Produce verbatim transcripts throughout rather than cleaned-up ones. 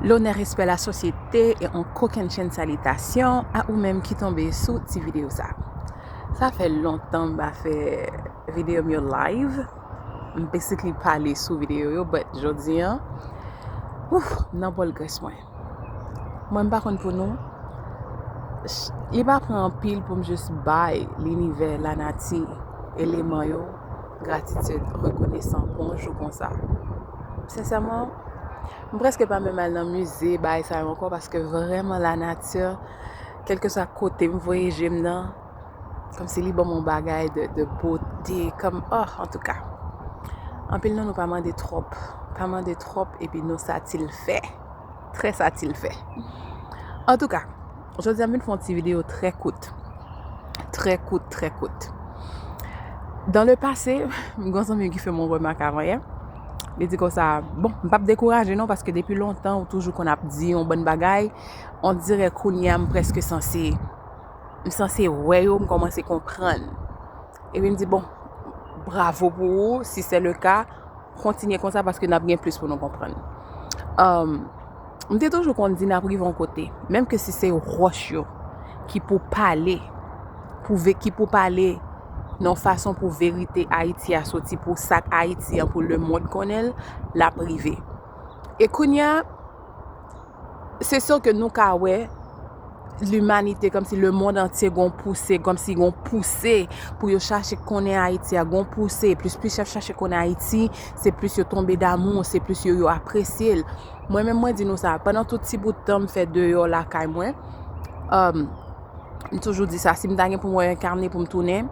Lonè, respè, lasosyete e yon kokennchenn salitasyon a ou menm ki tonbe sou ti videyo sa. Sa fè lontan m pa fè videyo m yo live. M basically pale sou videyo yo, but jodi an, ouf, m nan bòl grès mwen. Mwen, m pa konn pou nou. Li pa pran anpil pou m jis bay linivè, lanati, eleman yo gratitid, rekonesan pou yon jou konsa. Sensèman, m prèske pa menm al nan mize, bagay sa yo ankò, paske vrèman lanati, kèlkeswa kote m voye je m nan, kòmsi li ban m yon bagay de, de bote, kòm, oh, antouka. Anpil nan nou pa mande twòp, pa mande twòp, epi nou satisfè. Trè satisfè. Antouka, jodi a m vin fè yon ti videyo trè kout. Trè kout, trè kout. Dans le passé, m gen yon zanmi ki fè m yon remak avanyè. Li di konsa, bon, m p ap dekouraje non, paske depi lontan ou toujou konn ap di yon bann bagay, on dirè kounye a m prèske sanse, m sanse wè yo, m kòmanse konprann. Epi m di, bon, bravo pou ou, si se le ka, kontinye konsa paske n ap gen plis pou nou konprann. Um, m te toujou konn di n ap rive yon kote, menm ke si se wòch yo ki pou pale, pou ve-, ki pou pale nan yon fason pou verite Ayiti a soti, pou sa k Ayiti an, pou lemonn konnen l, l ap rive. E kounye a, se si ke nou ka wè limanite, kòmsi lemonn antye gon pouse, kòmsi gon pouse pou yo chache konnen Ayiti a, gon pouse, plis plis y ap chache konnen Ayiti, se plis yo tonbe damou, se plis yo, yo apresye l. Mwen menm, mwen di nou sa, pandan tout ti bout tan m fè deyò lakay mwen, um, m toujou di sa, si m ta gen pou mwen renkane pou m tounen,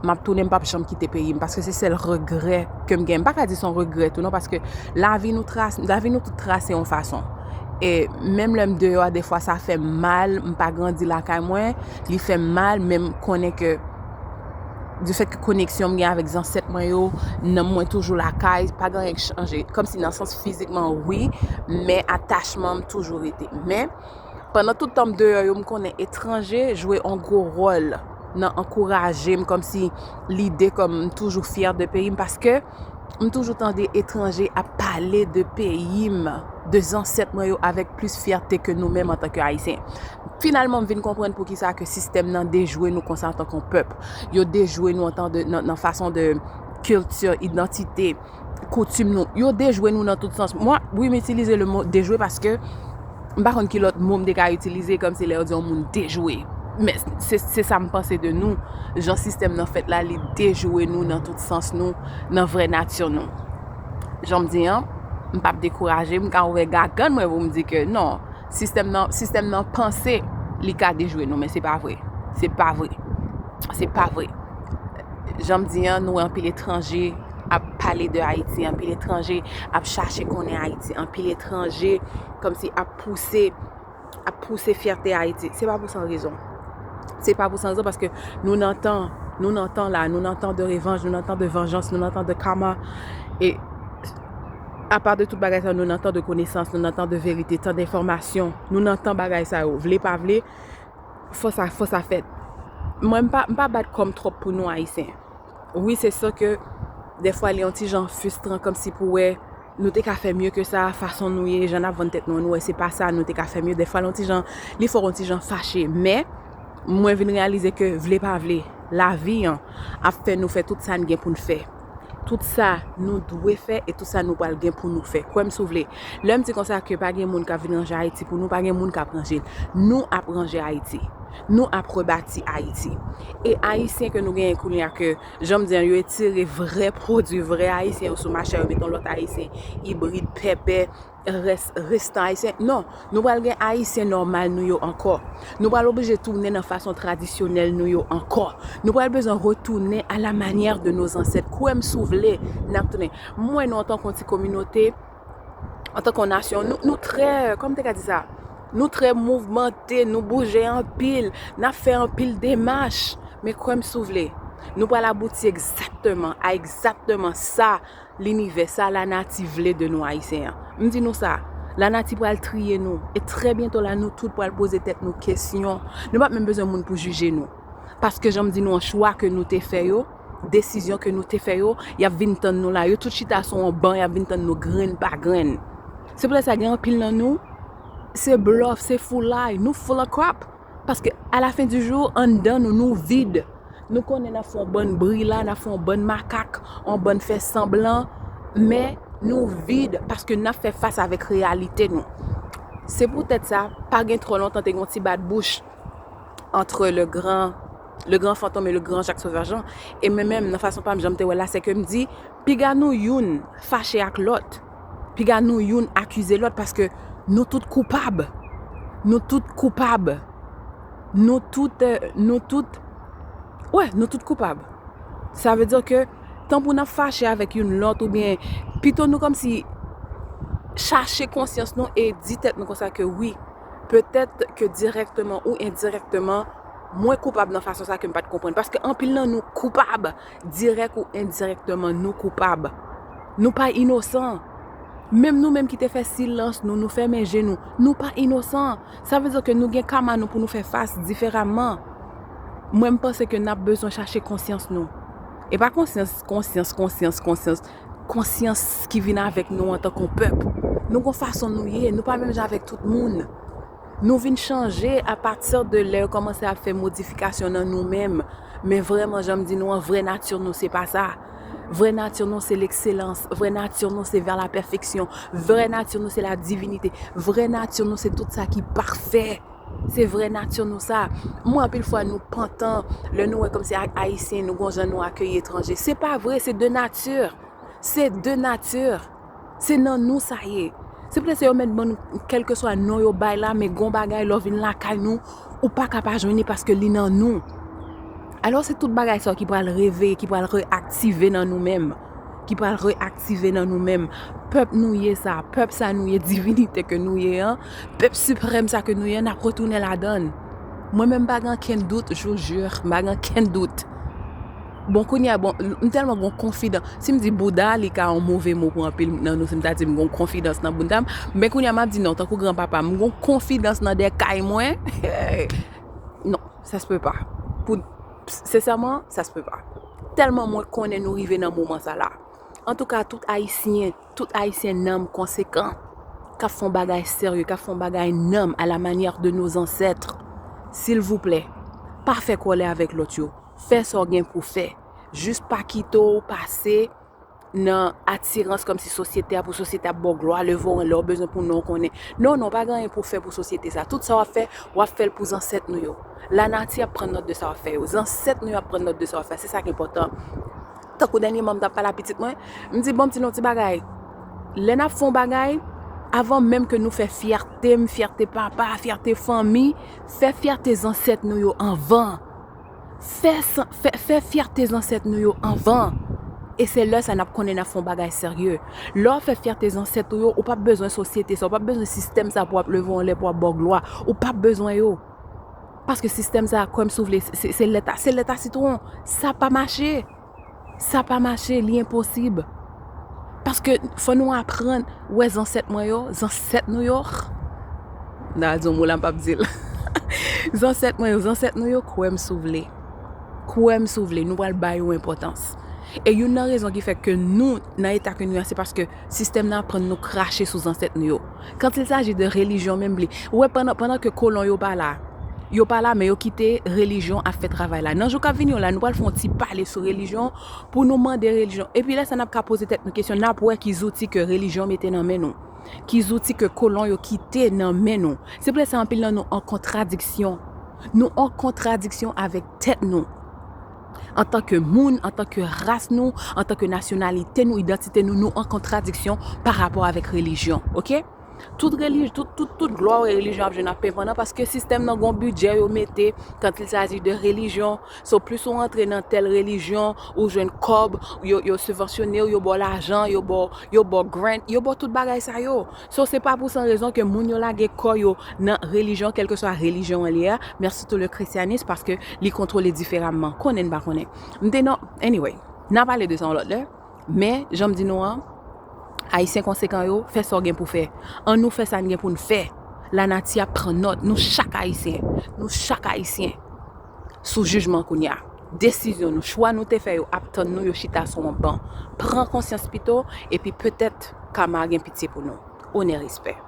m ap tounen, m p ap janm kite peyi m, paske se sèl regrè ke m gen. M pa ka di se yon regrè tou non, paske lavi nou trase, lavi nou tout trase yon fason. E menm lè m deyò a, defwa sa fè m mal, m pa grandi lakay mwen, li fè m mal, men m konnen ke difèt ke koneksyon m gen avèk zansèt mwen yo, nanm mwen toujou lakay, pa gen anyen k chanje. Kòmsi nan sans fizikman, wi, men atachman m toujou rete. Men, pandan tout tan m deyò yo, m konnen etranje jwe yon gwo wòl nan ankouraje m, kòmsi lide kòm m toujou fyè de peyi m, paske m toujou tande etranje ap pale de peyi m, de zansèt mwen yo avèk plis fyète ke nou menm antanke Ayisyen. Finalman, m vin konprann poukisa ke sistèm nan dejwe nou konsa antanke yon pèp. Yo dejwe nou antan de, nan, nan fason de kilti, idantite, koutim nou. Yo dejwe nou nan tout sans. Mwen, wi, m itilize le mo dejwe paske m pa konn ki lòt mo m te ka itilize, kòmsi lè yo di yon moun dejwe. Men se, se sa m panse de nou. Jan sistèm nan fèt la, li dejwe nou nan tout sans nou, nan vrè nati nou. Jan m di an, m p ap dekouraje, m ka ouvè gagann mwen pou m di ke non, sistèm nan, sistèm nan panse li ka dejwe nou, men se pa vre. Se pa vre. Se pa vre. Jan m di an, nou wè anpil etranje ap pale de Ayiti, anpil etranje ap chache konnen Ayiti, anpil etranje kòmsi ap pouse, ap pouse fyète Ayiti. Se pa pou san rezon. Se pa pou san rezon, paske nou nan tan, nou nan tan la, nou nan tan de revanj, nou nan tan de vanjans, nou nan tan de kama. E apa de tout bagay sa, nou nan tan de konesans, nou nan tan de verite, tan de enfòmasyon, nou nan tan bagay sa yo. Vle pa vle, fò sa, fò sa fèt. Mwen, m pa, m pa bat kò m twòp pou nou Ayisyen. Wi, se sa ke dèfwa li yon ti jan fristran, kòmsi pou wè nou te ka fè mye ke sa, fason nou ye, jan n ap vann tèt nou an, nou wè se pa sa, nou te ka fè mye. Dèfwa l yon ti jan, li fè w yon ti jan fache. Men, mwen vin reyalize ke, vle pa vle, lavi an ap fè nou fè tout sa n gen pou n fè. Tout sa nou dwe fè e tout sa nou pral gen pou nou fè. Kwè m si w vle. Lè m di konsa ke pa gen moun k ap vin ranje Ayiti pou nou, pa gen moun k ap ranje l. Nou ap ranje Ayiti. Nou ap rebati Ayiti. E Ayisyen ke nou genyen kounye a ke, jan m di an, yo etire vrè pwodui vrè Ayisyen yo sou mache a, yo mete yon lòt Ayisyen ibrid, pèpè, rès, restan Ayisyen. Non, nou pral gen Ayisyen nòmal nou yo ankò. Nou pral oblije tounen nan fason tradisyonèl nou yo ankò. Nou pral bezwen retounen à la manière de nos ancêtres. Kwè m si w vle, n ap tounen. M wè nou antanke yon ti kominote, antanke yon nasyon, nou, nou trè, kòman m te ka di sa? Nou trè mouvmante, nou bouje anpil, n ap fè anpil demach. Men kwè m si w vle, nou pral abouti egzakteman a egzakteman sa linivè, sa lanati vle de nou Ayisyen an. M di nou sa, lanati pral triye nou. E trè byento la, nou tout pral poze tèt nou kesyon. Nou p ap menm bezwen moun pou jije nou. Paske jan m di nou an, chwa ke nou te fè yo, desizyon ke nou te fè yo, y ap vin tann nou la. Yo tout chita sou yon ban, y ap vin tann nou grenn pa grenn. Se poutèt sa, gen anpil nan nou, Se blòf, se foulay, nou full of crap. Paske a la fen di jou, anndan nou, nou vid. Nou konnen n ap fè yon bann bri la, n ap fè yon bann makak, yon bann fè sanblan, men nou vid paske n ap fè fas avèk reyalite nou. Se poutèt sa, pa gen twò lontan te gen yon ti bat bouch entre le grand, le grand fantòm e le gran Jak Sovajlan. E mwen menm, nan fason pa m, jan m te wè l la, se ke m di, piga nou youn fache ak lòt, piga nou youn akize lòt, paske nou tout koupab. Nou tout koupab. Nou tout, euh, nou tout, wè, nou tout koupab. Sa vle di ke, tanpou n ap fache avèk youn lòt, oubyen pito nou kòmsi chache konsyans nou e di tèt nou konsa ke wi, petèt ke dirèkteman ou endirèkteman, mwen koupab nan fason sa ke m pa t konprann. Paske anpil nan nou koupab, dirèk ou endirèkteman, nou koupab. Nou pa inosan. Menm nou menm ki te fè silans nou, nou fèmen je nou, nou pa inosan. Sa vle di ke nou gen kama nou pou nou fè fas diferaman. Mwen, m panse ke n ap bezwen chache konsyans nou. E pa konsyans, konsyans, konsyans, konsyans, konsyans ki vin avèk nou antanke yon pèp. Nou gon fason nou ye, nou pa menm jan avèk tout moun. Nou vin chanje apati de lè yo kòmanse ap fè modifikasyon nan nou menm. Men vrèman, jan m di nou an, vrè nati nou se pa sa. Vrè nati nou se lekselans. Vrè nati nou se vers la perfection. Vrè nati nou se la divinite. Vrè nati nou se tout sa ki pafè. Se vrè nati nou sa. Mwen, anpil fwa, nou pantan lè nou wè kòmsi a- Ayisyen, nou gon jan nou akeyi etranje. Se pa vre, se de nati. Se de nati. Se nan nou sa ye. Se poutèt se yo mèt ban nou, kèlkeswa non yo bay la, men gon bagay lè w vin lakay nou, ou pa ka pa jwenn li paske li nan nou. Alò, se tout bagay sa yo ki pral reveye, ki pral reaktive nan nou menm. Ki pral reaktive nan nou menm. Pèp nou ye sa, pèp sa nou ye, divinite ke nou ye an, pèp siprèm sa ke nou ye an, n ap retounen ladan l. Mwen menm, m pa gen ankenn dout, je vous jure, m pa gen ankenn dout. Bon, kounye a, bon, m tèlman gon konfidans. Si m di bouda, li ka yon move mo pou anpil nan nou, si m ta di m gon konfidans nan bouda m. Men kounye a, m ap di non, tankou granpapa m, m gon konfidans nan de kay mwen. Non, ça se peut pas. Pou, sensèman, ça se peut pas. Tèlman mwen konnen nou rive nan moman sa la. Antouka, tout Ayisyen, tout Ayisyen nanm konsekan, k ap fè yon bagay serye, k ap fè yon bagay nanm à la manière de nos ancêtres, silvouplè, pa fè kòlè avèk lòt yo. Fè sa w gen pou fè. Jis pa kite w pase nan atirans kòmsi sosyete a, pou sosyete a ba w glwa, leve w anlè, w bezwen pou non w konnen. Non, non, pa gen anyen pou w fè pou sosyete sa. Tout sa w ap fè, w ap fè l pou zansèt nou yo. Lanati ap pran nòt de sa w ap fè yo. Zansèt nou yo ap pran nòt de sa w ap fè. Se sa ki enpòtan. Tankou dènyèman, m t ap pale a pitit mwen, m di, bon, m di nou ti bagay. Lè n ap fè yon bagay, avan menm ke nou fè fyète m, fyète papa, fyète fanmi, fè fyète zansèt nou yo anvan. Fè, san- fè, fè fyète zansèt nou yo anvan. E se lè sa n ap konnen n ap fè yon bagay serye. Lè w ap fè fyète zansèt ou yo, ou p ap bezwen sosyete sa, ou p ap bezwen sistèm sa pou w ap leve w anlè, pou w ap ba w glwa. Ou p ap bezwen yo. Paske sistèm sa, kwè m si w vle, se, se lèt a, se lèt a sitwon. Sa pa mache. Sa pa mache, li enposib. Paske fò nou aprann, wè zansèt mwen yo, zansèt nou yo, m ta di yon mo la, m p ap di l. Zansèt mwen yo, zansèt nou yo, kwè m si w vle. Kwè m si w vle, nou pral ba yo enpòtans. E youn nan rezon ki fè ke nou, nan eta ke nou ye a, se paske sistèm nan aprann nou krache sou zansèt nou yo. Quand il s'agit de religion, menm li, ou wè, pandan, pandan ke kolon yo pa la, yo pa la, men yo kite relijyon ap fè travay la. Nan jou k ap vini yo la, nou pral fè yon ti pale sou relijyon pou nou mande relijyon. Epi lè sa, n ap ka poze tèt nou kesyon, n ap wè ki zouti ke relijyon mete nan men nou. Ki zouti ke kolon yo kite nan men nou. Se pou sa anpil nan nou an kontradiksyon. Nou an kontradiksyon avèk tèt nou. Antanke moun, antanke ras nou, antanke nasyonalite nou, idantite nou, nou an kontradiksyon pa rapò avèk relijyon, oke? Tout relijyon, tout, tout, tout glwa relijyon ap jwenn ap penpan nan, paske sistèm nan gon bidjè yo mete quand il s'agit de religion. So, plis ou rantre nan tèl relijyon, ou jwenn kòb, yo, yo sibvansyone w, yo ba w lajan, yo ba w, yo ba w grant, yo ba w tout bagay sa yo. So, se pa pou san rezon ke moun yo lage kò yo nan relijyon, kèlkeswa relijyon an li ye a, men sitou le christianisme, paske li kontwole diferaman. Konnen n pa konnen. M te nan, anyway, n a pale de sa yon lòt lè. Men, jan m di nou an, Ayisyen konsekan yo, fè sa w gen pou fè. Annou fè sa n gen pou n fè. Lanati ap pran nòt. Nou chak Ayisyen. Nou chak Ayisyen. Sou jijman kounye a. Desizyon nou, chwa nou te fè yo ap tann nou, yo chita sou yon ban. Pran konsyans pito, epi petèt kama gen pitye pou nou. Onè, respè.